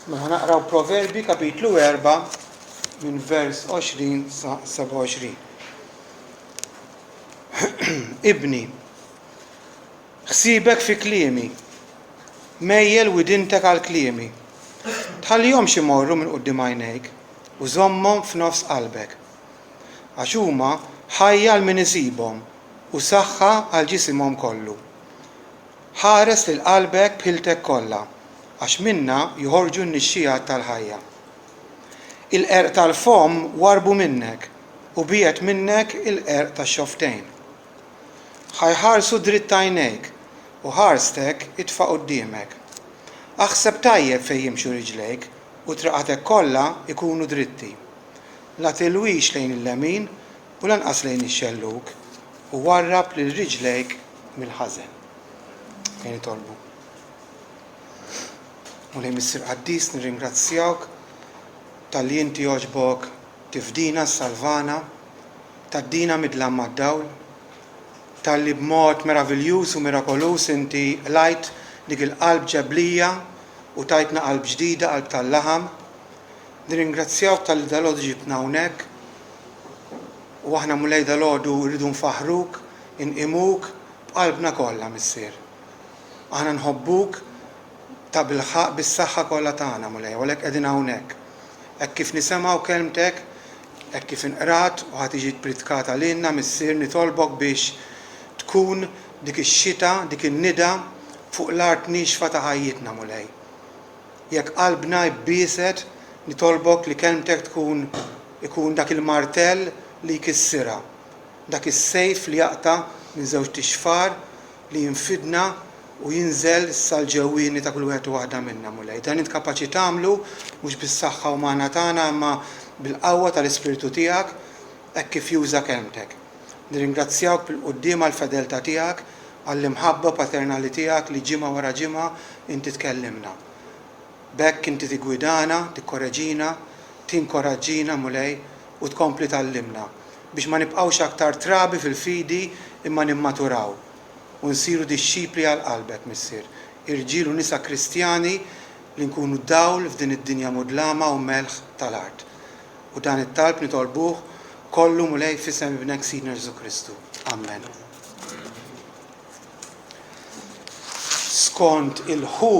Mela naqraw Proverbi kapitlu 4 minn vers 20 sa 27. Ibni, ħsiebek fi kliemi, mejjel widintek għal kliemi. Tħallihomx imorru minn quddiem għajnejk u żommhom f'nofs qalbek. Għax huma ħajja għal min isibhom u saħħa għal ġisimhom kollu. Ħares lil qalbek b'ħiltek kollha, għax minnha joħorġu n-nixxigħat tal-ħajja. Il-qerq tal-fomm warrbu minnek, u biegħed minnek il-qerq tax-xofftejn. Ħa jħarsu dritt għajnejk, u ħarstek itfa' quddiemek. Aħseb tajjeb fejn jimxu riġlejk, u triqatek kollha jkunu dritti. La tilwix lejn il-lemin u lanqas lejn ix-xellug, u warrab lil riġlejk mill-ħażen. Ejja nitolbu. Mulej Missier Qaddis, nirringrazzjawk talli inti għoġbok tifdina, ssalvana, tgħaddina mid-dlam għad-dawl, talli b'mod meraviljuż u mirakoluż inti qlajt dik il-qalb ġeblija u tajtna qalb ġdida, qalb tal-laħam. Nirringrazzjawk talli dalgħodu ġibtna hawnhekk u aħna Mulej dalgħodu rridu nfaħħruk, inqimuk b'qalbna kollha, Missier. Aħna nħobbuk tabilħaqq bis-saħħa kollha tagħna, Mulej, u għalhekk qegħdin hawnhekk. Hekk kif nisemgħu kelmtek, hekk kif inqrat u ħa tiġi ppritkata lilna, Missier, nitolbok biex tkun dik ix-xita, dik in-nida fuq l-art niexfa ta' ħajjitna, Mulej. Jekk qalbna ibbieset, nitolbok li kelmtek tkun ikun dak il-martell li jkissirha, dak is-sejf li jaqta' minn żewġt ixfar li jinfidna u jinżel sal-ġewwieni ta' kull wieħed u waħda minna, Mulej. Dan int kapaċi tagħmlu mhux bis-saħħa umana tagħna imma bil-qawwa tal-Ispirtu tiegħek hekk kif juża kelmtek. Nirringrazzjawk bil-quddiem għall-fedeltà tiegħek, għall-imħabba paternali tiegħek li ġimgħa wara ġimgħa inti tkellimna. B'hekk inti tiggwidana, tikkoreġina, tinkoraġġina, Mulej, u tkompli tgħallimna biex ma nibqgħux aktar trabi fil-fidi imma nimmaturaw u nsiru dixxipli għal qalbek, Missier, irġiel u nisa Kristjani li nkunu dawl f'din id-dinja mudlama u melħ tal-art. U dan it-talb nitolbuh kollu, Mulej, f'isem Ibnek Sidna Ġesù Kristu. Ammen. Skont il-WHO,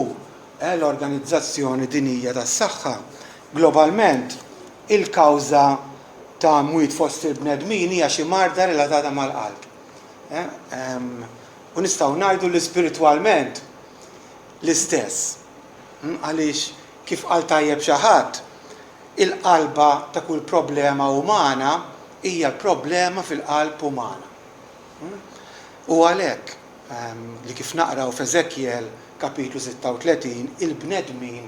l-Organizzazzjoni Dinjija tas-Saħħa, globalment, il-kawża ta' mwiet fost il-bnedmin hija xi marda relatata mal-qalb. U nistgħu ngħidu li spiritwalment l-istess. Għaliex kif qal tajjeb xi ħadd, il-qalba ta' kull problema umana hija l-problema fil-qalb umana. U għalhekk li kif naqraw f'Eżekjel kapitlu 36 il-bnedmin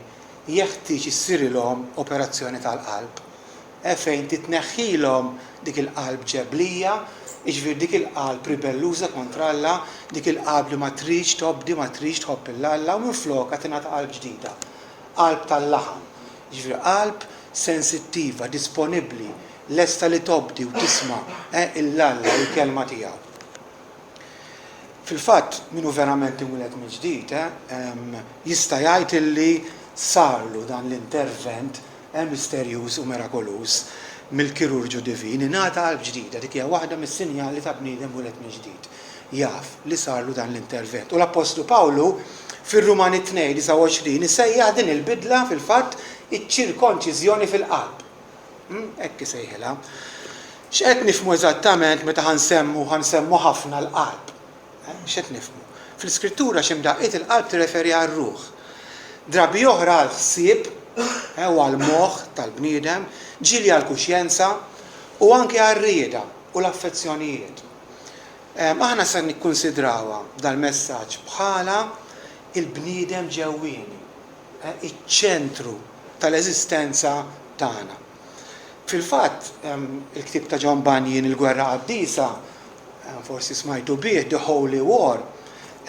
jeħtieġ issirilhom operazzjoni tal-qalb, fejn titneħħilhom dik il-qalb ġeblija, jiġifieri dik il-qalb ribelluża kontra Alla, dik il-qalb li ma tridx tobdi, ma tridx tħobb 'il Alla, u minflokha tingħata qalb ġdida, qalb tal-laħam, jiġifieri qalb sensittiva, disponibbli, lesta li tobdi u tisma' 'l Alla u l-Kelma tiegħu. Fil-fatt, min hu verament imwieled mill-ġdid jista' jgħid illi sarlu dan l-intervent misterjuż u mirakoluż mill-kirurġu divin, ingħata qalb ġdida, dik hija waħda mis-sinjali ta' bniedem mwieled mill-ġdid. Jaf li sarlu dan l-intervent. U l-Appostlu Pawlu fir-Rumani 2:29 isejjaħ din il-bidla fil-fatt iċ-ċirkonċiżjoni fil-qalb. Hekk isejħilha. X'qed nifhmu eżattament meta ħa nsemmu, ħa nsemmu ħafna l-qalb? X'qed nifhmu? Fl-Iskrittura xi mdaqqiet il-qalb tirreferi għar-ruħ. Drabi oħra għall-ħsieb u għall-moħħ tal-bniedem, ġieli għall-kuxjenza u anke għar-rieda u l-affezzjonijiet. Aħna se nikkunsidrawha dal-messaġġ bħala il-bniedem ġewwieni. iċ-ċentru tal-eżistenza tagħna. Fil-fatt, il-ktieb ta' John Bunyan Il-Gwerra Qaddisa, forsi smajtu bih, The Holy War,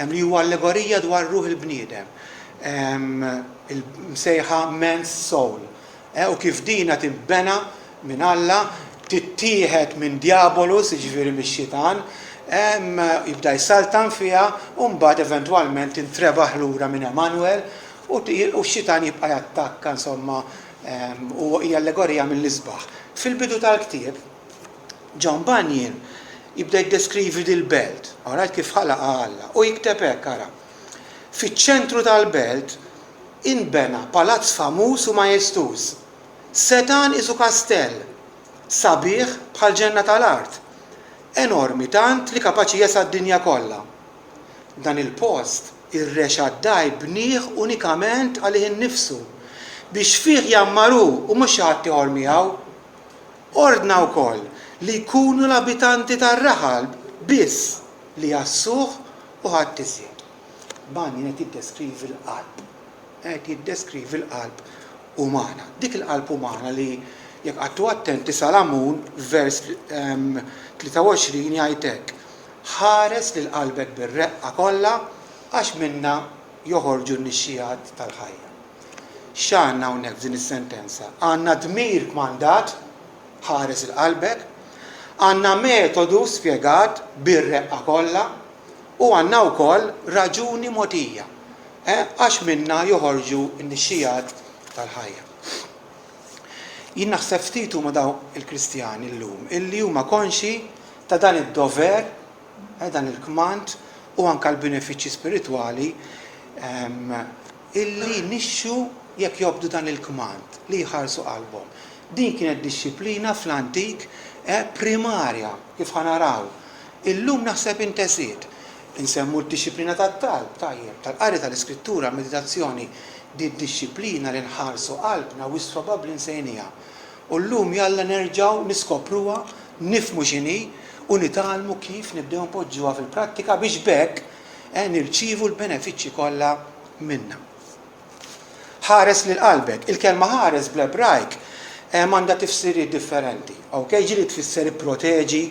li huwa allegorija dwar ruħ il-bniedem, msejħa Man's Soul, u kif dina tinbena minn Alla, tittieħed minn Diabolus, jiġifieri mix-xitan, jibda jsaltan fiha u mbagħad eventwalment tintrebaħ lura minn Emmanuel. U x-xitan jibqa' jattakka insomma u hija allegorija mill-isbaħ. Fil-bidu tal-ktieb, John Bunyan jibda jiddeskrivi dil-belt, alright, kif ħalaqha Alla, u jikteb hekk, ara, Fiċ-ċentru tal-belt inbena palazz famuż u majestuż, setgħan qisu kastell, sabiħ bħal ġenna tal-art, enormi tant li kapaċi jesa' d-dinja kollha. Dan il-post ir-Re Xaddaj bnieh unikament għalih innifsu, biex fih jgħammar hu u mhux xi ħadd ieħor miegħu. Ordna wkoll li jkunu l-abitanti tar-raħal biss li jgħassuh u ħadd iżjed. Bunyan qed jiddeskrivi l-qalb. Qed jiddeskrivi l-qalb umana. Dik il-qalb umana li jekk qgħadtu attenti Salamun f'vers 23 jgħid hekk, Ħares lil qalbek bir-reqqa kollha għax minnha joħorġu n-nixxigħat tal-ħajja. X'għandna hawnhekk f'din is-sentenza? Għandna dmir kmandat, ħares 'il qalbek, għandna metodu spjegat bir-reqqa kollha, u għandna wkoll raġuni mogħtija, eh, għax minnha joħorġu n-nixxigħat tal-ħajja. Jien naħseb ftit huma dawk il-Kristjani llum illi huma konxji ta' dan id-dover, eh, dan il-kmand u anke l-benefiċċji spiritwali ehm, illi jnixxu jekk jobdu dan il-kmand li jħarsu qalbhom. Din kienet dixxiplina fl-antik eh, primarja kif ħa naraw. Illum naħseb intesiet. Insemmu d-dixxiplina tat-talb, tajjeb, tal-qari tal-Iskrittura, meditazzjoni. Di d-dixxiplina li nħarsu qalbna wisq probabbli nsejnieha. U llum jalla nerġgħu niskopruha, nifhmu x'inhi u nitgħallmu kif nibdew npoġġuha fil-prattika biex b'hekk eh, nirċievu l-benefiċċji kollha minnha. Ħares lil qalbek. Il-kelma ħares bl-Ebrajk eh, m'għandha tifsiriet differenti. Ok, ġieli tfisser ipproteġi,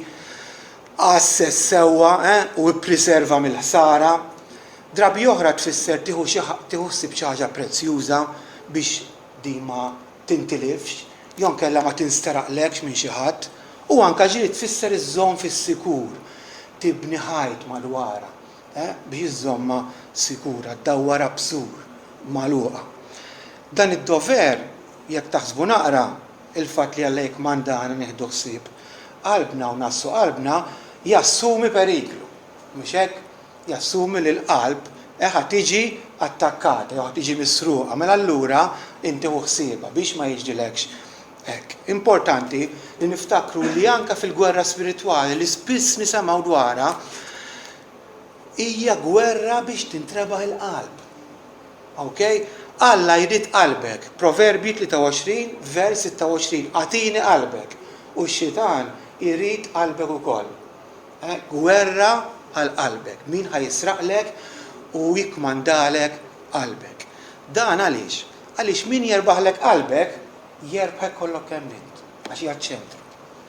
għasses sewwa eh, u ippriserva mill-ħsara. Drabi oħra tfisser tieħu xi tieħu ħsieb xi ħaġa prezzjuża biex din ma tintilifx, jew inkella ma tinsteraqlekx minn xi ħadd, u anke ġieli tfisser iżżomm fis-sikur, tibni ħajt madwarha, eh, biex iżżommha sikura, ddawwarha b'sur, magħluqa. Dan id-dover, jekk taħsbu naqra, il-fatt li Alla jikkmandana nieħdu ħsieb qalbna u ngħassu qalbna, jassumi periklu. Mhux hekk? Jassumi li l-qalb ħa tiġi attakkata jew ħa tiġi misruqa, mela allura inti ħu ħsiebha biex ma jiġrilekx hekk. Importanti li niftakru li anke fil-gwerra spiritwali li spiss nisemgħu dwarha, hija gwerra biex tintrebaħ il-qalb. Ok? Alla jrid qalbek. Proverbji 23 vers 26, agħtini qalbek. U x-xitan irid qalbek ukoll. Gwerra għal qalbek. Min ħa jisraqlek u jikkmandalek qalbek. Dan għaliex? Għaliex min jerbaħlek qalbek, jerbħek kollok kemm int, għax hija ċ-ċentru.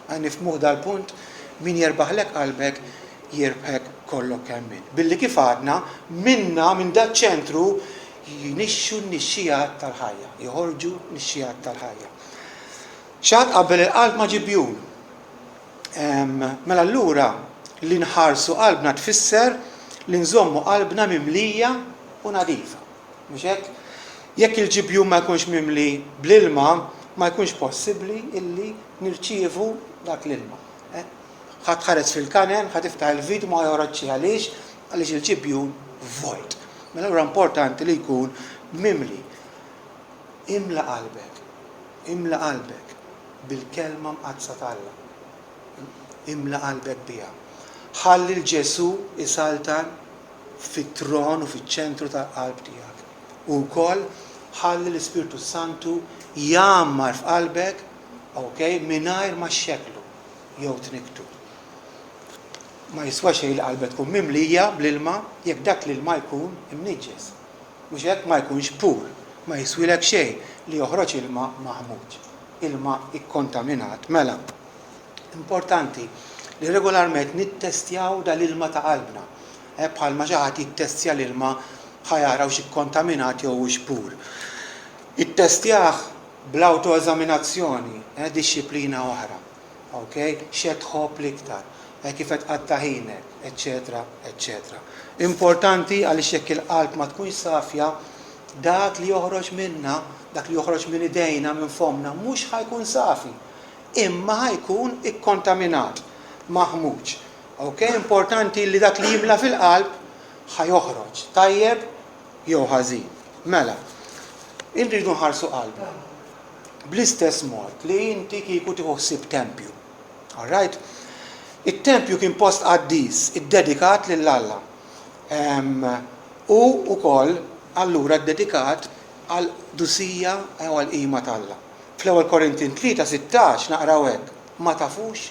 Ħa nifhmuh dal-punt, min jerbaħlek qalbek, jirbħek kollok kemm int. Billi kif għadna, minna, minn daċ-ċentru, jnixxu n-nixxigħat tal-ħajja, joħorġu nixxigħat tal-ħajja. Xi ħadd qabbel il-qalb ma' ġibjun. Mela allura li nħarsu qalbna tfisser li nżommu qalbna mimlija u nadifa. Mhux hekk? Jekk il-ġibjun ma jkunx mimli bl-ilma, ma jkunx possibbli illi nirċievu dak l-ilma. Ħa tħares fil-kanen, ħa tiftaħ il-vit u ma joħroġ xejn. Għaliex? Għaliex il-ġibjun vojt. Mela allura importanti li jkun mimli. Imla qalbek, imla qalbek bil-Kelma Mqaddsa t'Alla. Imla qalbek biha. Ħalli 'l Ġesù jsaltan fit-tron u fiċ-ċentru tal-qalb tiegħek. U wkoll ħalli l-Ispirtu s-Santu jgħammar f'qalbek, ok, mingħajr ma xxekklu jew tnikktu. Ma jiswa xejn li qalbek tkun mimlija bl-ilma jekk dak l-ilma jkun imniġġes. Mhux hekk? Ma jkunx pur. Ma jiswilek xejn li joħroġ ilma maħmuġ, ilma ikkontaminat. Mela, importanti li regolarment nittestjaw dal-ilma ta' qalbna. Eh, bħalma xi ħadd jittestja l-ilma ħa jara hux ikkontaminat jew hux pur. Ittestjah bl-awtoeżaminazzjoni, eh, dixxiplina oħra. Ok, x'qed tħobb l-iktar, eh, kif qed tqatta' ħinek, eċċetera, eċċetera. Importanti għaliex jekk il-qalb ma tkunx safja, Dak li joħroġ minna, dak li joħroġ minn idejna, minn fommna, mhux ħa jkun safi, imma ħa jkun ikkontaminat, maħmuġ. Ok? Importanti li dak li jimla fil-qalb ħa joħroġ, tajjeb jew ħażin. Mela, irridu nħarsu qalbna. Bl-istess mod li inti kieku tieħu ħsieb tempju. All right? It-tempju kien post qaddis, iddedikat lil Alla. U wkoll allura ddedikat għall-qdusija u għall-qima t'Alla. Fl-Ewwel Korintin 3:16 naqraw hekk, Ma tafux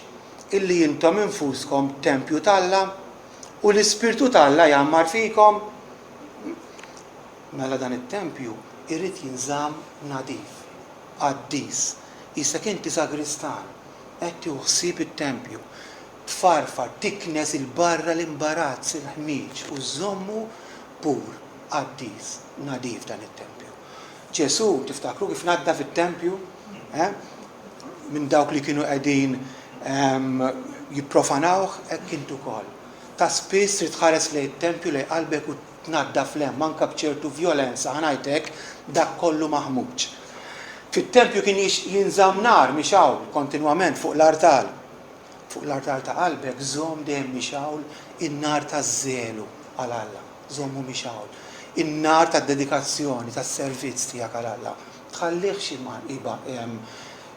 illi intom infuskom tempju t'Alla u l-Ispirtu t'Alla jgħammar fikom? Mela dan it-tempju jrid jinżamm nadif, qaddis. Qisek inti sagristan, qed tieħu ħsieb it-tempju. Tfarfar, tiknes 'il barra l-imbarazz, il-ħmieġ u żżommu pur, qaddis, nadif dan it-tempju. Ġesù, tiftakru kif naddaf it-tempju? Eh? Minn dawk li kienu qegħdin ehm, jipprofanawh, hekk int ukoll. Ta' spiss trid tħares lejn it-tempju, lejn qalbek u tnaddaf 'l hemm, anke b'ċertu vjolenza, ħa ngħid hekk, dak kollu maħmuġ. Fit-tempju kien jinżamm nar mixgħul kontinwament fuq l-artal. Fuq l-artal ta' qalbek żomm dejjem mixgħul in-nar taż-żelu għal Alla. Żommu mixgħul. In-nar tad-dedikazzjoni, tas-servizz tiegħek għal Alla. Tħallihx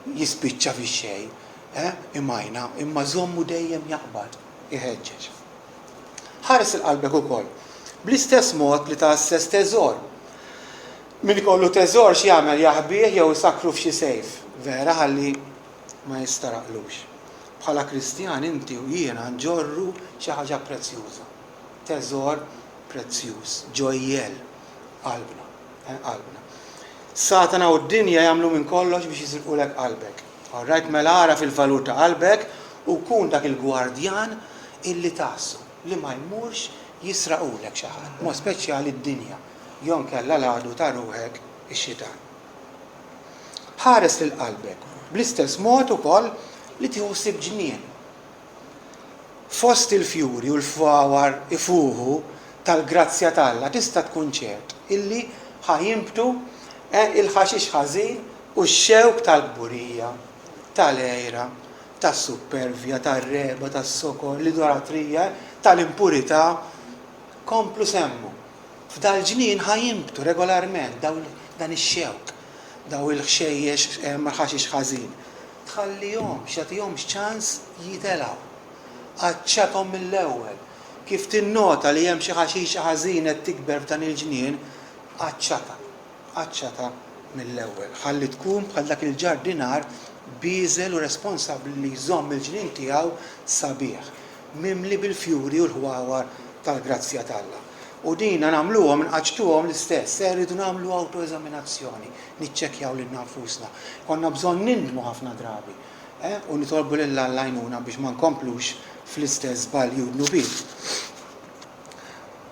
jispiċċa fix-xejn, eh, imajna, imma żommu dejjem jaqbad, iħeġġeġ. Ħares 'il qalbek ukoll, bl-istess mod li tgħasses teżor. Min ikollu teżor x'jagħmel jaħbih jew isakkru f'xi sejf, vera ħalli ma jistaraqlux. Bħala Kristjan inti u jiena nġorru xi ħaġa prezzjuża, teżor prezzjuż, ġojjell, qalbna, eh, qalbna. Satana u d-dinja jagħmlu minn kollox biex jisirqulek qalbek. All right, mela agħraf il-valur ta' qalbek u kun dak il-gwardjan illi tgħassu, li ma jmurx jisraqulek xi ħadd, b'mod speċjali d-dinja, jew inkella l-għadu ta' ruħek ix-xitan. Ħares lil qalbek bl-istess mod ukoll li tieħu ħsieb ġnien. Fost il-fjuri u l-fwawar ifuħu tal-grazzja t'Alla tista' tkun ċert illi ħa jinbtu il-ħaxix ħażin u x-xewk tal-kburija, tal-għira, tas-suppervja, tar-regħba, tas-sokor, l-idolatrija, tal-impurità. Komplu semmu. F'dal-ġnien ħa jinbtu regolarment dawn dan ix-xewk, dawn il-ħxejjex mal-ħaxix ħażin. Tħallihomx, tagħtihomx ċans jitelgħu. Qaċċathom mill-ewwel. Kif tinnota li hemm xi ħaxixa ħażin qed tikber f'dan il-ġnien, qaċċatha. Qaċċatha mill-ewwel. Ħalli tkun bħal dak il-ġardinar bieżel u responsabbli li jżomm il-ġnien tiegħu sabiħ, mimli bil-fjuri u l-ħwawar tal-grazzja t'Alla. U dina nagħmluhom, inqaċċtuhom l-istess, eh, rridu nagħmlu awtoeżaminazzjoni, niċċekkjaw lilna nfusna. Konna bżonn nindmu ħafna drabi, eh, u nitolbu lil Alla għajnuna biex ma nkomplux fl-istess żbalji u dnubiet.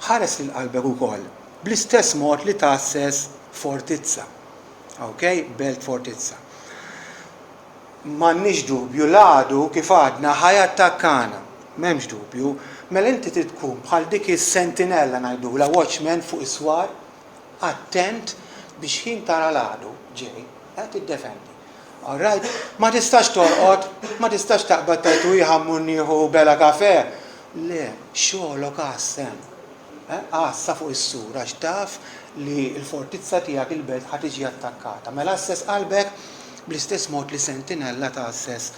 Ħares lil qalbek ukoll bl-istess mod li tgħasses fortizza. Ok? Belt fortizza. M'għandniex dubju l-għadu kif għadna ħa jattakkana. M'hemmx dubju. Mela inti trid tkun bħal dik is-sentinella ngħidulha, watchman fuq is-swar, attent biex ħin tara l-għadu ġej, qed tiddefendi. All right? Ma tistax torqod, ma tistax taqbad tgħid u ħa mmur nieħu bela kafè. Le, xogħlok għassa hemm. Eh, għassa fuq is-sur għax taf li l-fortizza tiegħek il-belt ħa tiġi attakkata. Mela għasses qalbek bl-istess mod li sentinella tgħasses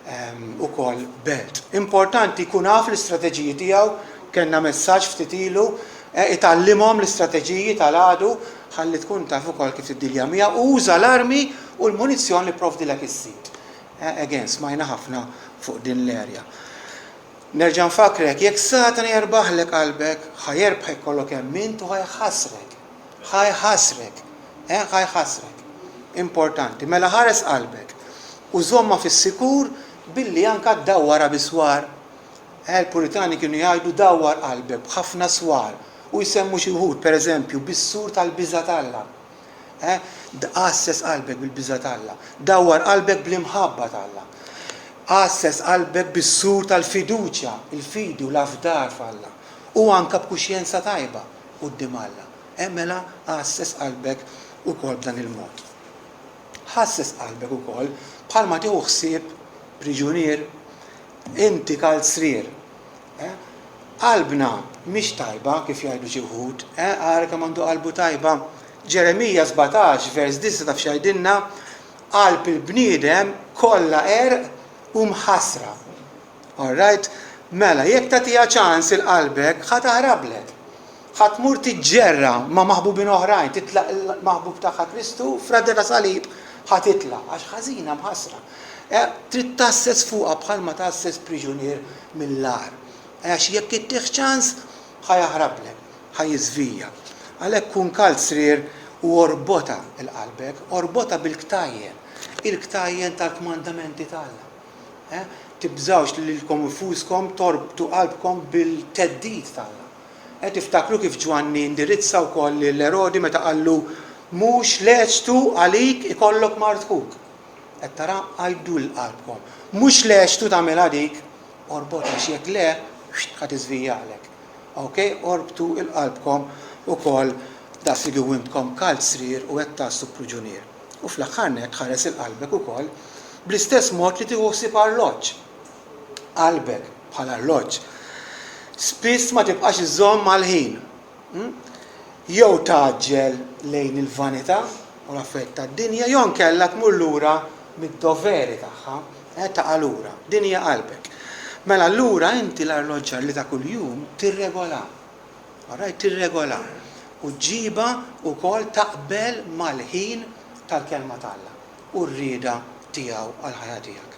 ehm, ukoll belt. Importanti jkun af l-istrateġiji tiegħu, kellna messaġġ ftit ilu, eh, itgħallimhom l-istrateġiji tal-għadu ħalli tkun taf ukoll kif tiddilja miegħu u uża l-armi u l-munizzjon li pprovdilek is-Sid. Eh, again, smajna ħafna fuq din l-area. Nerġa' nfakkrek, jekk Satana jerbaħlek qalbek, ħa jerbħek kollu kemm int u ħa jħassrek. Ħa jħassrek. Eh, ħa jħassrek. Importanti. Mela ħares qalbek u żommha fis-sikur billi anka ddawwarha bi swar. Eh, il-Puritani kienu jgħidu dawwar qalbek b'ħafna swar u jsemmu xi wħud, pereżempju, bis-sur tal-biża' t'Alla. Eh? Għasses qalbek bil-biża' t'Alla. Dawwar qalbek bl-imħabba t'Alla. Għasses qalbek bis-sur tal-fiduċja, il-fidi u l-afdar f'Alla. U anka b'kuxjenza tajba quddiem Alla. Eh mela għasses qalbek ukoll b'dan il-mod. Ħasses qalbek ukoll bħalma tieħu ħsieb priġunier. Inti kalzrier. Eh? Qalbna mhix tajba kif jgħidu xi wħud, eh, ara kemm għandu qalbu tajba. Ġeremija 17 vers 9 taf x'jgħidilna, qalb il-bniedem kollha għerq u mħassra. All right? Mela, jekk tagħtiha ċans il-qalbek, ħa taħrablek. Ħa tmur tiġġerra ma' maħbubin oħrajn, titlaq il-maħbub tagħha Kristu, f'radda ta' salib ħa titlaq, għax ħażina mħassra. Eh, trid tgħasses fuqha bħalma tgħasses priġunier mill-agħar. Eh, għax jekk ittih ċans, ħa jaħrablek, ħa jiżvija. Għalhekk kun kalzrier u orbotha 'l qalbek, orbotha bil-ktajjen, il-ktajjen tal-kmandamenti t'Alla. Eh, tibżgħux li lilkom infuskom torbtu qalbkom bil-theddid t'Alla. Eh, tiftakru kif Ġwanni indirizza wkoll lil Erodi meta qallu, Mhux leċtu għalik ikollok mart ħuk. Qed tara? Għidu 'l qalbkom. Mhux leċtu tagħmilha dik, orbotha għax jekk le, ħa tiżvijjalek. Ok, orbtu 'l qalbkom ukoll daqs li kieku intkom kalt srir u qed tgħassu pruġunier. U fl-aħħar nett ħares 'il qalbek ukoll bl-istess mod li tieħu ħsieb arloġġ. Qalbek bħal arloġġ. Spiss ma tibqax iżżomm mal-ħin. Jew tgħaġġel lejn il-vanità u l-affarijiet tad-dinja jew inkella tmur lura mid-doveri tagħha, eh, taqa' lura. Din hija qalbek. Mela allura inti l-arloġġar li ta' kuljum tirregola. Alright, tirregola u ġġibha wkoll taqbel mal-ħin tal-Kelma t'Alla u r-rieda tiegħu għall-ħajja tiegħek.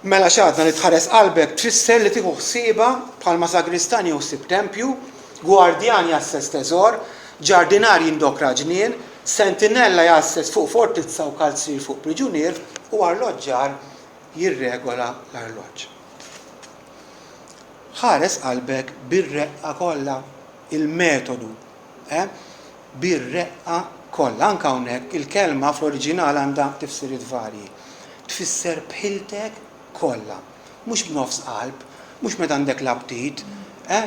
Mela x'għadna li tħares qalbek tfisser li tieħu ħsiebha bħalma sagristan jieħu ħsieb tempju, gwardjan jgħasses teżor, ġardinar jindokra ġnien, sentinella jgħasses fuq fortizza u kalzrier fuq priġunier u arloġġar jirregola l-arloġġ. Ħares qalbek bir-reqqa kollha, il-metodu, eh, bir-reqqa kollha. Anke hawnhekk il-kelma fl-oriġinal għandha tifsiriet varji. Tfisser b'ħiltek kollha, mhux b'nofs qalb, mhux meta għandek l-aptit, eh,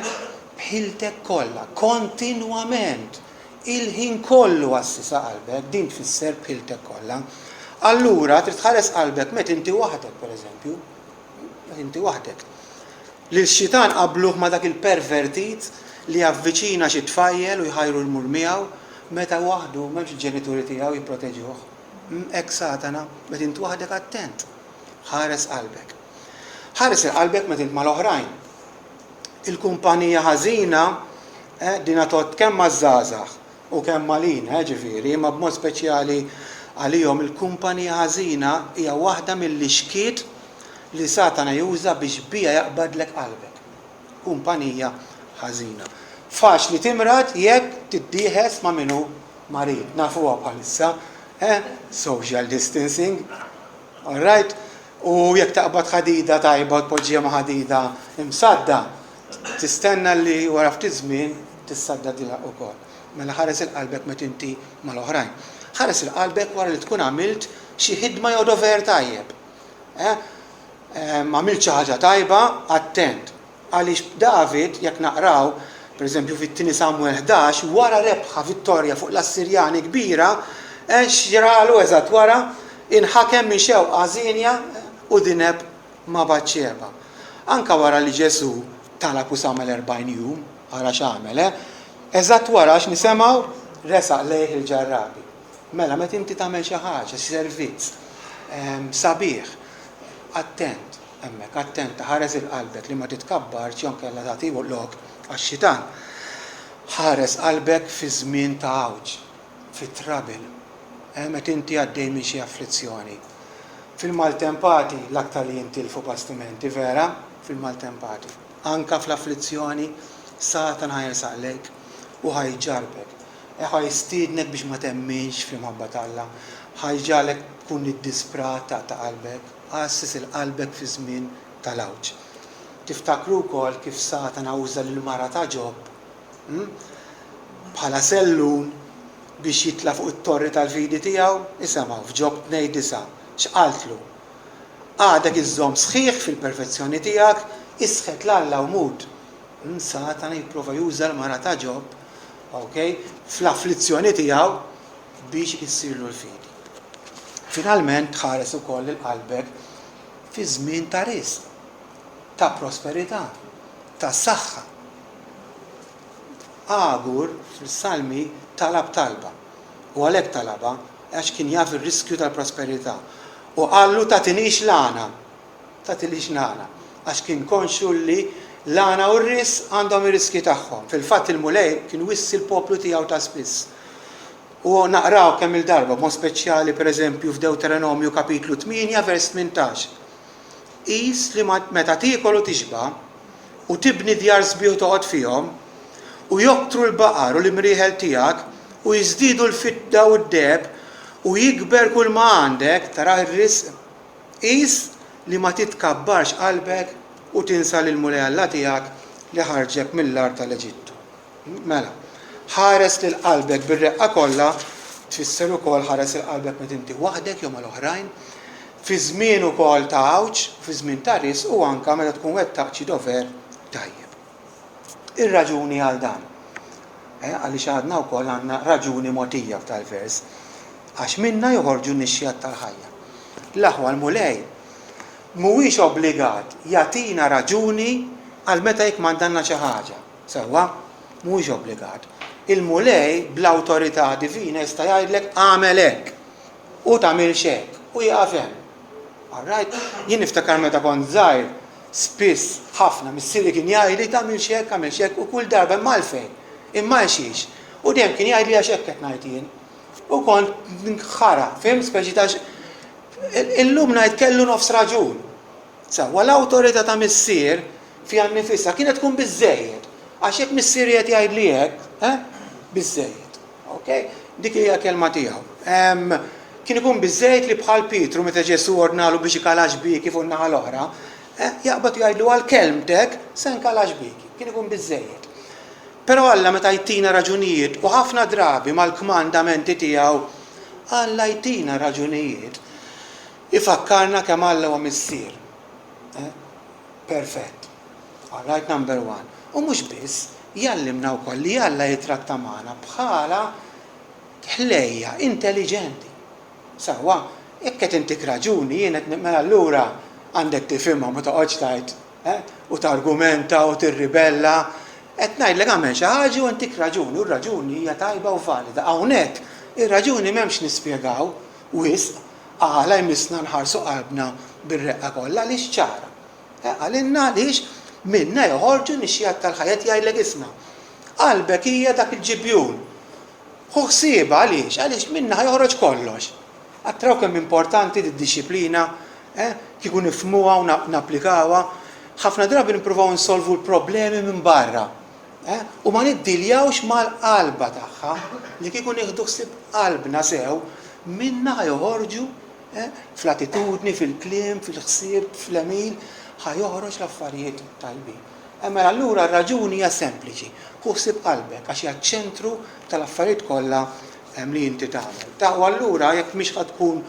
b'ħiltek kollha, kontinwament, il-ħin kollu għassisha qalbek, din tfisser b'ħiltek kollha. Allura trid tħares qalbek meta inti waħdek, pereżempju. Meta inti waħdek. Lil xitan qabbluh ma' dak il-pervertit li javviċina xi tfajjel u jħajru jmur miegħu meta waħdu m'hemmx il-ġenituri tiegħu jipproteġuh. Hekk Satana, meta int waħdek attent. Ħares qalbek. Ħares 'il qalbek meta int mal-oħrajn. Il-kumpanija ħażina, eh, dina tgħodd kemm maż-żgħażagħ u kemm għalina, ġifieri, imma b'mod speċjali għalihom, il-kumpanija ħażina hija waħda mill-ixkiet li Satana juża biex biha jaqbadlek qalbek. Kumpanija ħażina. Faċli timrad jekk tiddieħes ma' min hu marid. Nafuha bħalissa, eh? Social distancing. All right? U jekk taqbad ħadida tajba u tpoġġiha ma' ħadida imsadda, Tistenna li wara ftit żmien tissaddadilha ukoll. Mela ħares 'il qalbek meta inti mal-oħrajn. Ħares 'il qalbek wara li tkun għamilt xi ħidma jew dover tajjeb. Eh? Għamilt xi ħaġa tajba, attent. Għaliex David, jekk naqraw, pereżempju fit-tieni Samwel 11, wara rebħa vittorja fuq l-Assirjani kbira, eh, x'ġralu eżatt wara? Inħakem minn xewqa ħażinja u dineb ma' Batxeba. Anke wara li Ġesù talab u sam għal 40 jum, ara x'għamel, eh? Eżatt wara x'nisemgħu, resaq lejh il-ġarrabi. Mela meta inti tagħmel xi ħaġa, xi servizz, sabiħ, attent hemmhekk, attenta, ħares 'il qalbek li ma titkabbarx jew inkella tagħti lok għax-xitan. Ħares qalbek fi żmien ta' għawġ, fi trouble, eh, meta inti għaddej minn xi afflizzjoni. Fil-maltempati l-aktar li jintilfu bastimenti, vera? Fil-maltempati. Anka fl-afflizzjoni, Satana ħa jersaq lejk u ħa jġarrbek. Ħa jistiednek biex ma temminx fl-imħabba t'Alla. Ħa jġagħlek tkun iddisprat taqta' qalbek. Għasses 'il qalbek fi żmien tal-għawġ. Tiftakru wkoll kif Satana uża lill-mara ta' Ġob Bħala sellun biex jitla' fuq it-torri tal-fidi tiegħu, isemgħu f'Ġob 2:9 x'qaltlu, Għadek iżżomm sħiħ fil-perfezzjoni tiegħek, isħet 'l Alla u mut. Satana jipprova juża l-mara ta' Ġob. ok, fl-afflizzjoni tiegħu biex issirlu l-fidi. Finalment tħares ukoll lil qalbek fi żmien ta' riżq, ta' prosperità, ta' saħħa. Agur fis-Salmi talab talba, u għalhekk talabha, għax kien jaf ir-riskju tal-prosperità. U qallu tagħtinix l-għana, tagħtinix l-għana, għax kien konxju li l-għana u r-riżq għandhom ir-riskji tagħhom. Fil-fatt il-Mulej kien wissi l-poplu tiegħu ta' spiss. U naqraw kemm-il darba, b'mod speċjali pereżempju f'Dewteronomju kapitlu 8 vers 18. Qis li meta tiekol u tixba', u tibni djar sbieħ u toqgħod fihom, u joktru l-baqar u l-imrieħel tiegħek, u jiżdiedu l-fidda u d-deheb, u jikber kulma għandek, tarah ir-riżq, qis li ma titkabbarx qalbek u tinsa lill-Mulej Alla tiegħek li ħarġek mill-art tal-Eġittu. Mela, ħares lil qalbek bir-reqqa kollha tfisser ukoll ħares lil qalbek meta inti waħdek jew mal-oħrajn, fi żmien ukoll ta' għawġ, fi żmien ta' risq u anke meta tkun wettaqt xi dover tajjeb. Ir-raġuni għal dan, eh, għaliex għadna wkoll għandna raġuni mogħtija f'dal-vers, għax minna joħorġu n-nixxigħat tal-ħajja. L-aħwa l-Mulej mhuwiex obbligat jagħtina raġuni għal meta jikkmandanna xi ħaġa. Sewwa? Mhuwiex obbligat. Il-Mulej bl-awtorità divina jista' jgħidlek agħmel hekk u tagħmilx hekk u jieqaf hemm. All right? Jien niftakar meta kont żgħir, spiss ħafna missieri kien jgħidli tagħmilx hekk, agħmilx hekk u kull darba imma għalfejn? Imma għal xiex? U dejjem kien jgħidli għax hekk qed ngħid jien. U kont nħara, fhimt? Speċi ta' illum ngħid kellu nofs raġun. Sewwa, l-awtorità ta' missier fiha nnifisha kienet tkun biżżejjed. Għax jekk missieri qed jgħidli hekk, eh, biżżejjed. Ok? Dik hija l-kelma tiegħu. Kien ikun biżżejjed li bħal Pietru meta Ġesù ordnalu biex ikala xbieki fuq in-naħa l-oħra, eh, jaqbad u jgħidlu għal kelmtek se nkala xbieki. Kien ikun biżżejjed. Però Alla meta jtina raġunijiet u ħafna drabi mal-kmandamenti tiegħu, Alla jtina raġunijiet Ifakkarna kemm Alla huwa Missier perfett. All right, number one. U mhux biss, jgħallimna wkoll li Alla jittratta magħna bħala ħlejja intelliġenti. Sewwa, jekk qed intik raġuni jien qed mela allura għandek tifhimha ma toqgħodx tgħid eh, u targumenta u tirribella. Qed ngħidlek agħmel xi ħaġa u ntik raġuni u r-raġuni hija tajba u valida. Hawnhekk ir-raġuni m'hemmx nispjegaw wisq għala jmissna nħarsu qalbna bir-reqqa kollha? Għaliex ċara. Qalilna għaliex minna joħorġu nixxiegħat tal-ħajja qed jgħidlek isma' qalbek hija dak il-ġibjun. Ħu ħsiebha għaliex? Għaliex minna ħa joħroġ kollox. Għad taraw kemm importanti did-dixxiplina, eh? Kieku nifhmuha u napplikawha. Ħafna drabi nippruvaw insolvu l-problemi minn barra. Eh? U ma niddiljawx mal-qalba tagħha li kieku nieħdu ħsieb qalbna sew, minna ħa joħorġu eh, fl-attitudni, fil-kliem, fil-ħsieb, fl-għemil, ħa joħroġ l-affarijiet tajbin. Eh, mela allura r-raġuni hija sempliċi. Ħu ħsieb qalbek għax hija ċ-ċentru tal-affarijiet kollha eh, li inti tagħmel. Ta' u allura jekk mhix ħa tkun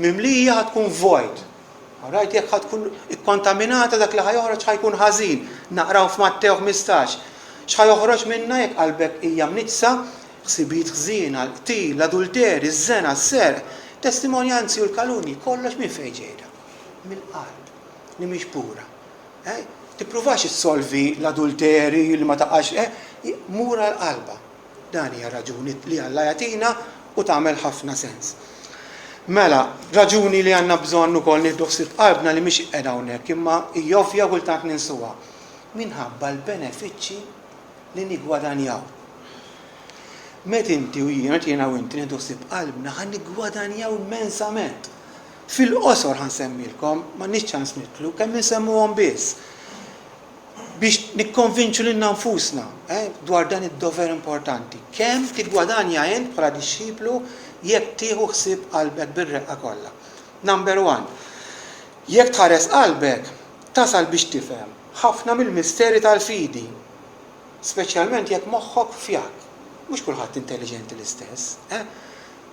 mimlija ħa tkun vojt. Alright, jekk ħa tkun ikkontaminata dak li ħa joħroġ ħa jkun ħażin. Naqraw f'Mattew 15. X'ħa joħroġ minna jekk qalbek hija mniġġsa? Ħsibijiet ħżiena, l-qtil, l-adulteri, iż-żena, s-serq, testimonjanzi u l-kalunji, kollox minn fejn ġej dan? Mill-qalb li mhix pura. Eh? Tippruvax issolvi l-adulteri li ma taqax, eh? Mur għall-qalba. Dan hija raġuni li Alla jagħtina u tagħmel ħafna sens. Mela, raġuni li għandna bżonn ukoll nieħdu ħsieb qalbna li mhix qiegħda hawnhekk imma hija ovvja u kultant ninsuha. Minħabba l-benefiċċji li niggwadanjaw. Meta inti u jien, meta jiena u inti nieħdu ħsieb qalbna ħa niggwadanjaw immensament. Fil-qosor ħa nsemmilkom, m'għandniex ċans nidħlu, kemm insemmuhom biss. biex nikkonvinċu lilna nfusna dwar dan id-dover importanti. Kemm tiggwadanja int bħala dixxiplu jekk tieħu ħsieb qalbek bir-reqqa kollha? Number one, jekk tħares qalbek, tasal biex tifhem ħafna mill-misteri tal-fidi, speċjalment jekk moħħok fjakk. Mhux kulħadd intelliġenti l-istess, eh?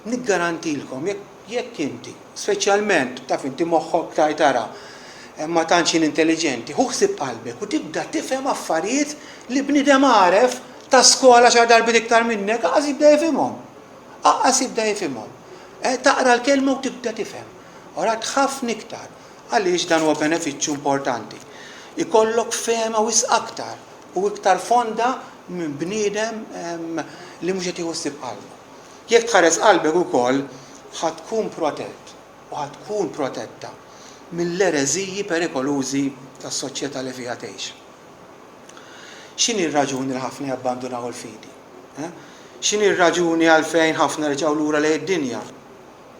Niggarantilkom, jekk jekk inti, speċjalment, taf inti moħħok tgħid ara, ma tantx jien intelliġenti, ħu ħsieb qalbek u tibda tifhem affarijiet li bniedem għaref Ta' skola xar darbiet iktar minnek, aqas jibda jifhimhom. Aqas jibda jifhimhom. Eh, taqra l-kelma u tibda tifhem. Ora ħafna iktar. Għaliex dan huwa benefiċċju importanti. Ikollok fehma wisq aktar u iktar fonda minn bniedem li mhux qed jieħu ħsieb qalbu. Jekk tħares qalbek ukoll ħa tkun protett u ħa tkun protetta mill-ereżiji perikolużi tas-soċjetà li fiha tgħix. X'inhi r-raġuni li ħafna jabbandunaw il-fidi? X'inhi r-raġuni għalfejn ħafna reġgħu lura lejn id-dinja?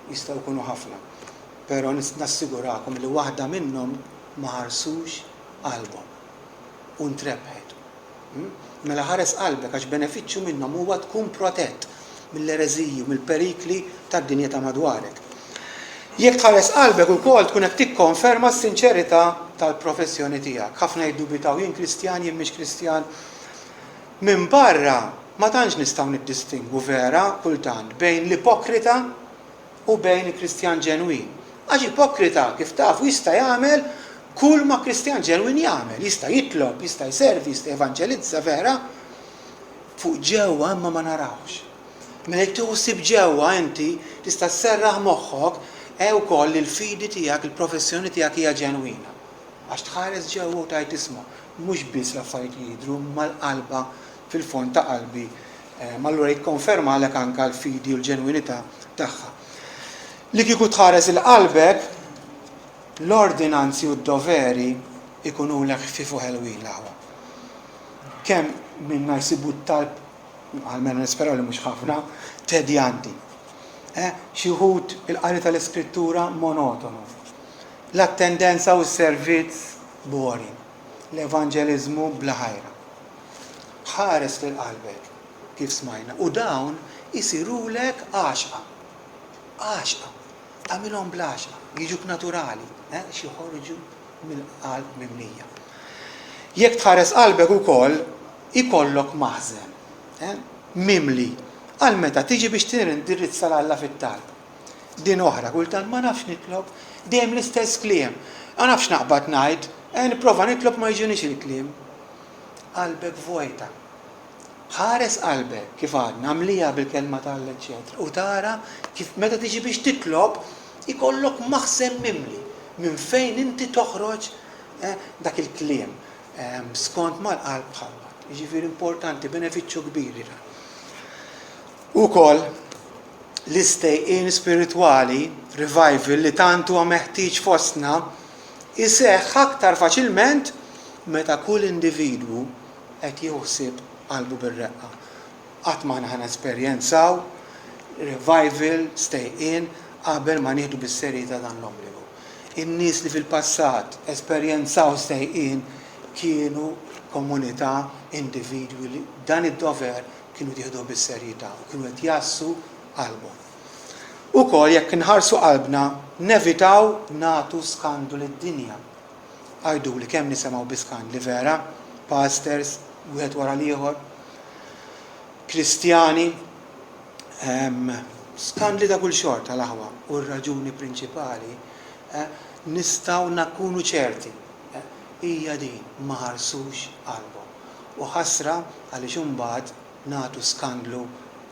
Jistgħu jkunu ħafna. Però nassigurakom li waħda minnhom ma ħarsux qalbhom u ntrebħet. Mela ħares qalbek għax benefiċċju minnhom huwa tkun protett mill-ereżiji u mill-perikli tad-dinja ta' madwarek. Jekk tħares qalbek ukoll tkun qed tikkonferma s-sinċerità tal-professjoni tiegħek. Ħafna jiddubitaw jien Kristjan, jien mhix Kristjan. Minn barra ma tantx nistgħu niddistingwu vera kultant bejn l-ipokrita u bejn il-Kristjan ġenwin. Għax ipokrita, kif tafu, jista' jagħmel kull ma Kristjan ġenwin jagħmel. Jista' jitlob, jista' jservi, jista' jevanġelizza, vera? Fuq ġewwa imma ma narawx. Mela jekk tieħu ħsieb ġewwa inti tista' sserraħ moħħok eh ukoll li l-fidi tiegħek, il-professjoni tiegħek hija ġenwina. Għax tħares ġewwa u tgħid isma' mhux biss l-affarijiet li jidhru imma l-qalba fil-fond ta' qalbi allura jikkonfermalek anke l-fidi u l-ġenwinità tagħha. Li kieku tħares 'il qalbek, l-ordinanzi u d-doveri jkunulek ħfief u ħelwin l-aħwa. Kemm minna jsibu t-talb, almenu nisperaw li mhux ħafna, tedjanti. Eh, xi wħud il-qari tal-Iskrittura monotonu. L-attendenza u s-servizz boring. L-evanġeliżmu bla ħajra. Ħares lil qalbek, kif smajna, u dawn isirulek għaxqa. Għaxqa. Agħmilhom bl-għaxqa, jiġuk naturali, eh, għax joħorġu mill-qalb mimlija. Jekk tħares qalbek ukoll, ikollok maħżen, eh, mimli, għal meta tiġi biex tindirizza 'l Alla fit-talb. Din oħra, kultant ma nafx nitlob, dejjem l-istess kliem. Ma nafx naqbad ngħid, eh, nipprova nitlob ma jiġunix il-kliem. Qalbek vojta. Ħares qalbek, kif għadna, mliha bil-Kelma ta' Alla eċċetera, u tara kif meta tiġi biex titlob ikollok maħżen mimli minn fejn inti toħroġ dak il-kliem skont ma l-qalb tħabbat. Jiġifieri importanti, benefiċċju kbir dan. Ukoll l-istejqien spiritwali, revival, li tant huwa meħtieġ fostna, iseħħ aktar faċilment meta kull individwu qed jieħu ħsieb qalbu bir-reqqa. Qatt m'aħna ħa nesperjenzaw revival, stejqien, qabel ma nieħdu bis-serjetà dan l-obbligu. In-nies li fil-passat esperjenzaw stejqien kienu komunità, individwi li dan id-dover kienu qed jieħduh bis-serjetà u kienu qed jgħassu qalbhom. Ukoll jekk inħarsu qalbna nevitaw nagħtu skandlu lid-dinja. Għiduli kemm nisemgħu bi skandli vera? Pastors, wieħed wara l-ieħor, Kristjani, skandli ta' kull xorta l-aħwa u r-raġuni prinċipali eh, nistgħu nakunu ċerti eh, hija din ma ħarsux qalbhom. U ħasra għaliex imbagħad nagħtu skandlu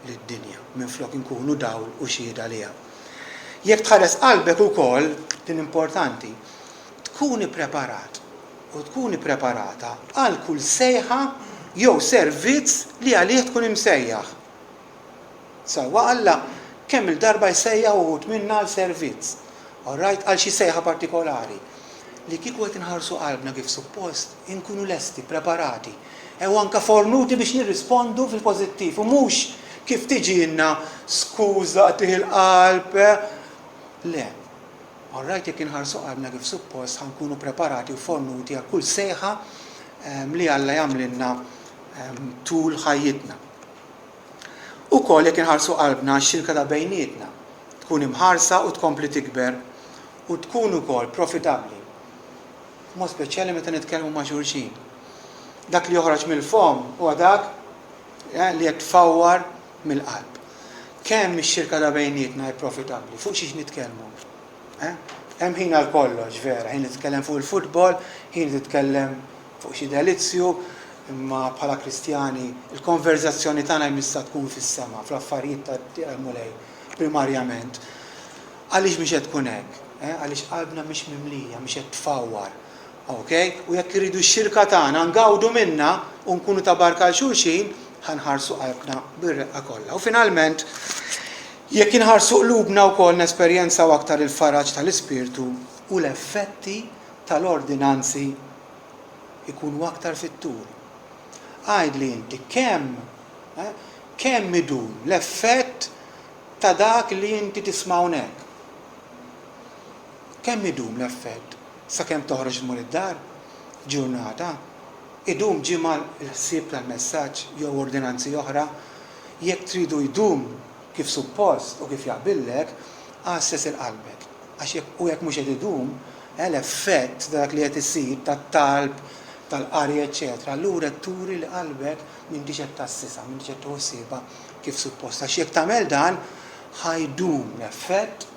lid-dinja minflok inkunu dawl u xhieda għaliha. Jekk tħares qalbek ukoll, din importanti, tkun ippreparat u tkun ippreparata għal kull sejħa jew servizz li għalih tkun imsejjaħ. Sewwa Alla kemm-il darba jsejjaħ uħud minna għal servizz, all right, għal xi sejħa partikolari. Li kieku qed inħarsu qalbna kif suppost, inkunu lesti, preparati, u anke fornuti biex nirrispondu fil-pożittiv u mhux kif tiġilna skuża qtigħ il-qalb. Le. All right, jekk inħarsu qalbna kif suppost ħa nkunu preparati u fornuti għal kull sejħa li Alla jagħmlilna tul ħajjitna. Ukoll jekk inħarsu qalbna x-xirka ta' bejnietna tkun imħarsa u tkompli tikber u tkun ukoll profitabbli. B'mod speċjali meta nitkellmu ma' xulxin. Dak li joħroġ mill-fomm huwa dak eh, li qed tfawwar mill-qalb. Kemm ix-xirka ta' bejnietna hi profitabbli, fuq xiex nitkellmu? Eh? Hemm ħin għal kollox, vera, ħin li titkellem fuq il-futbol, ħin li titkellem fuq xi delizzju. Imma bħala Kristjani, il-konverżazzjoni tagħna jmissha tkun fis-sema, fl-affarijiet tal-Mulej, primarjament. Għaliex mhix qed tkun hekk? Eh? Għaliex qalbna mhix mimlija, mhix qed tfawwar. Ok? U jekk irridu x-xirka tagħna ngawdu minnha u nkunu ta' barka għal xulxin, ħa nħarsu qalbna bir-reqqa kollha. U finalment, jekk inħarsu qlubna wkoll nesperjenzaw aktar il-faraġ tal-Ispirtu u l-effetti tal-ordinanzi ikunu aktar fit-tul. Għidli inti kemm, eh, kemm idum l-effett ta' dak li inti tisma' hawnhekk? Kemm idum l-effett? Sakemm toħroġ tmur id-dar? Ġurnata? Idum ġimgħa l-ħsieb tal-messaġġ jew ordinanzi oħra? Jekk tridu jdum kif suppost u kif jaqbillek, għasses 'il qalbek. Għax jekk u jekk mhux qed idum, eh, l-effett ta' dak li qed isir, tat-talb, tal-qari eċċetera, allura qed turi li qalbek m'intix qed tgħassisha, m'intix qed tieħu ħsiebha kif suppost. Għax jekk tagħmel dan, ħa jdum l-effett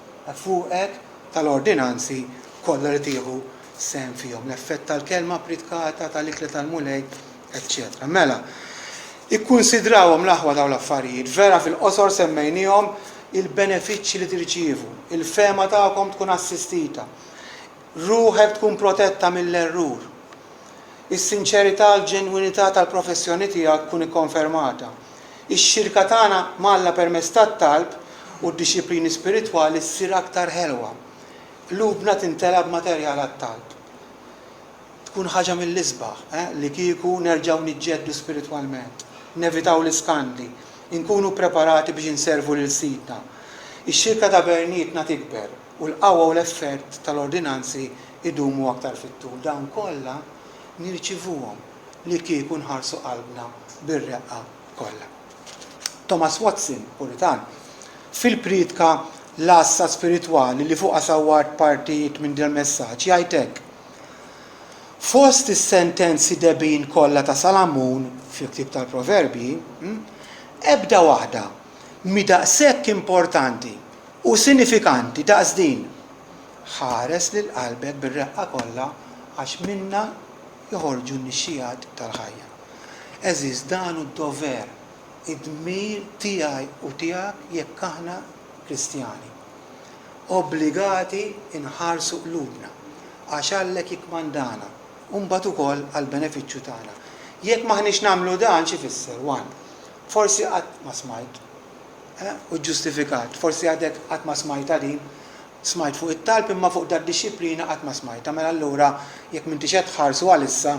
fuqek tal-ordinanzi kollha li tieħu sehem fihom, l-effett tal-kelma ppritkata, tal-ikla tal-Mulej, eċċetera. Mela, ikkunsidrawhom l-aħwa dawn l-affarijiet, vera fil-qosor semmejniehom il-benefiċċji li tirċievu, il-fehma tagħkom tkun assistita, ruħek tkun protetta mill-errur, is-sinċerità u l-ġenwinità tal-professjoni tiegħek tkun ikkonfermata, ix-xirka tagħna m'Alla permezz tat-talb u d-dixxiplini spiritwali ssir aktar ħelwa, qlubna timtela b'materjal għat-talb. Tkun ħaġa mill-isbaħ, eh, li kieku nerġgħu niġġeddu spiritwalment, nevitaw l-iskandli, inkunu ppreparati biex inservu lil Sidna. Ix-xirka ta' bernietna tikber u l-qawwa u l-effett tal-ordinanzi jdumu aktar fit-tul. Dawn kollha nirċivuhom li kieku nħarsu qalbna bir-reqqa kollha. Thomas Watson, Puritan, fil-priedka L-Għassa Spiritwali li fuqha sawwart partijiet minn dal-messaġġ, jgħid hekk, Fost is-sentenzi dehbin kollha ta' Salamun fil-ktieb tal-Proverbji, ebda waħda mhi daqshekk importanti u sinifikanti daqs din, Ħares lil qalbek bir-reqqa kollha għax minnha joħorġu n-nixxigħat tal-ħajja. Għeżież, dan hu d-dover, id-dmir tiegħi u tiegħek jekk aħna Kristjani. Obbligati nħarsu qlubna, għax Alla hekk jikkmandana, u mbagħad ukoll għall-benefiċċju tagħna. Jekk m'aħniex nagħmlu dan, x'ifisser? One, forsi qatt ma smajt, eh, u ġġustifikat, forsi għadek qatt ma smajtha din, Smajt fuq it-talb imma fuq dad-dixxiplina qatt ma smajtha, mela allura jekk m'intix qed tħarsu għalissa,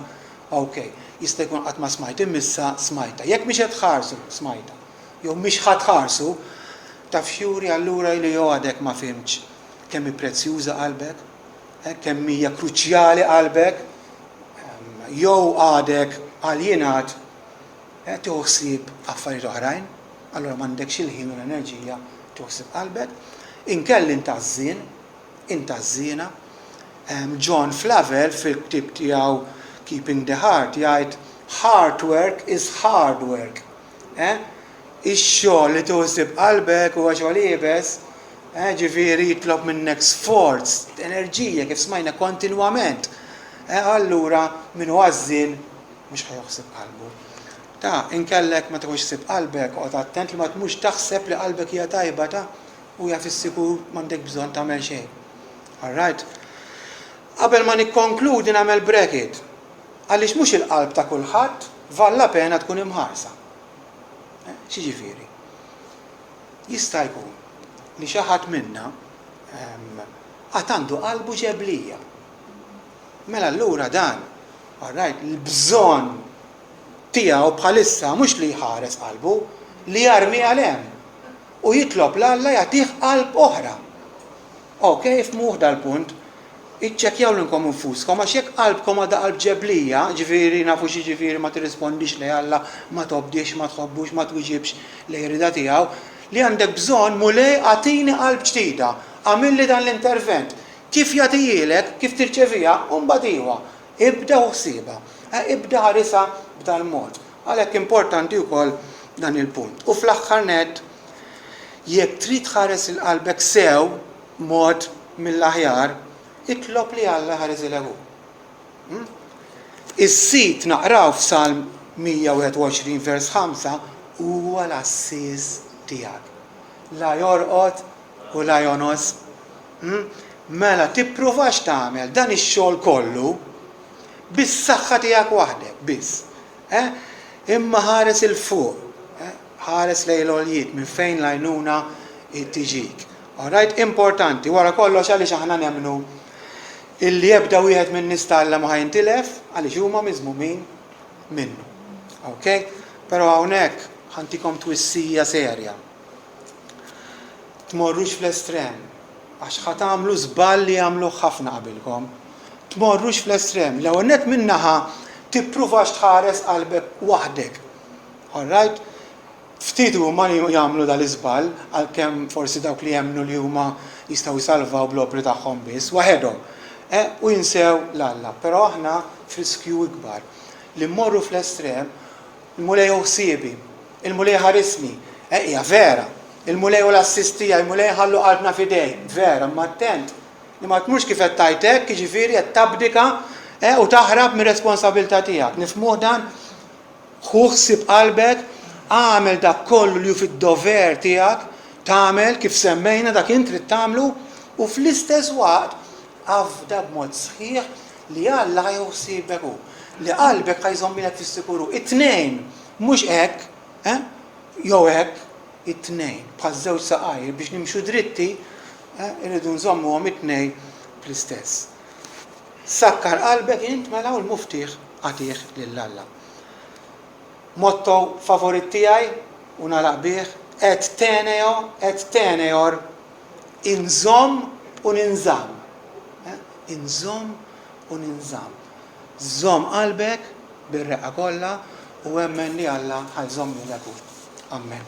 ok. Jista' jkun qatt ma smajt imma issa smajtha. Jekk mhix qed tħarsu, smajtha. Jew mhix ħa tħarsu, taf x'juri allura li jew għadek ma fhimtx kemm hi prezzjuża qalbek, kemm hija kruċjali qalbek, jew għadek għal jingħad tieħu ħsieb affarijiet oħrajn, allura m'għandekx il-ħin u l-enerġija tieħu ħsieb qalbek, inkella int għażżien, int għażżiena. John Flavel fil-ktieb tiegħu Keeping the Heart jgħid heart work is hard work. Eh? Ix-xogħol li tieħu ħsieb qalbek huwa xogħol iebes, eh? ġifieri jitlob minnek sforz, enerġija kif smajna kontinwament. Eh? Allura min hu għażżien mhux ħa joħsib qalbu. Ta, inkellek ma tieħux ħsieb qalbek, oqgħod attent li ma tmurx taħseb li qalbek hija tajba ta, u hija fis-sikur m'għandek bżonn tagħmel xejn. All right? Qabel ma nikkonkludi nagħmel bracket. Għaliex mhux il-qalb ta' kulħadd valla pena tkun imħarsa. Eh, x'jiġifieri? Jista' jkun li xi ħadd minna ehm, għad għandu qalbu ġeblija. Mela allura dan, all right, l-bżonn tiegħu bħalissa mhux li jħares qalbu, li jarmiha 'l hemm u jitlob 'l Alla jagħtih qalb oħra. Ok, ifhmuh dal-punt. Iċċekkjaw lilkom infuskom għax jekk qalbkom għadha qalb ġeblija, ġifieri nafu x'jiġifieri ma tirrispondix lejn Alla, ma tobdihx, ma tħobbux, ma twiġibx lejn ir-rieda tiegħu, li għandek bżonn, Mulej agħtini qalb ġdida, agħmilli dan l-intervent. Kif jagħtihielek, kif tirċeviha, u mbagħad iwa, ibda ħu ħsiebha. Ibda ħarisha b'dal-mod. Għalhekk importanti wkoll dan il-punt. U fl-aħħar nett, jekk trid tħares 'il qalbek sew, mod mill-aħjar, itlob li Alla jħarisilek hu. Is-Sid naqraw f'Salm. 121 vers 5, huwa l-għassies tiegħek. La jorqod u la jongħos. Hm? Mela tippruvax tagħmel dan ix-xogħol kollu bis-saħħa tiegħek waħdek biss. Eh? Imma ħares 'il fuq, eh? ħares lejn l-għoljiet minn fejn l-għajnuna tiġik. Alright, importanti, wara kollox għaliex aħna nemmnu illi ebda wieħed minn nies ta' Alla ma ħa jintilef għaliex huma miżmumin minnu. Ok? Però hawnhekk ħa ntikom twissija serja. Tmorrux fl-estrem, għax ħa tagħmlu żball li għamluh ħafna qabilkom. Tmorrux fl-estrem. L-ewwel nett minn naħa tippruvax tħares qalbek waħdek. Alright? Ftit huma li jagħmlu dal-iżball, għalkemm forsi dawk li jemmnu li huma jistgħu jsalvaw bl-opri tagħhom biss, waħedhom, eh, u jinsew 'l Alla. Però aħna f'riskju ikbar li mmorru fl-estrem, il-Mulej hu ħsiebi, il-Mulej ħarisni. Eh, hija vera. Il-Mulej hu l-għassies tiegħi, il-Mulej nħallu qalbna f'idejh. Vera, imma attent li ma tmurx kif qed tgħid hekk, jiġifieri qed tabdika, eh, u taħrab mir-responsabilità tiegħek. Nifhmuh dan? Ħu ħsieb qalbek, agħmel dak kollu li hu fid-dover tiegħek tagħmel, kif semmejna dak int trid tagħmlu, u fl-istess waqt afda b'mod sħiħ li Alla ħa jieħu ħsiebek hu, li qalbek ħa jżommilek fis-sikur hu. It-tnejn, mhux hekk, eh, jew hekk, it-tnejn, bħal żewġ saqajr biex nimxu dritti, eh, irridu nżommuhom it-tnejn bl-istess. Sakkar qalbek int mela u l-muftieħ agħtih lil Alla. Motto favorit tiegħi u nagħlaq bih, Et teneo et teneor, inżomm u ninżamm. Inżomm u ninżamm. Żomm qalbek bir-reqqa kollha u emmen li Alla ħa jżommhielek hu. Ammen.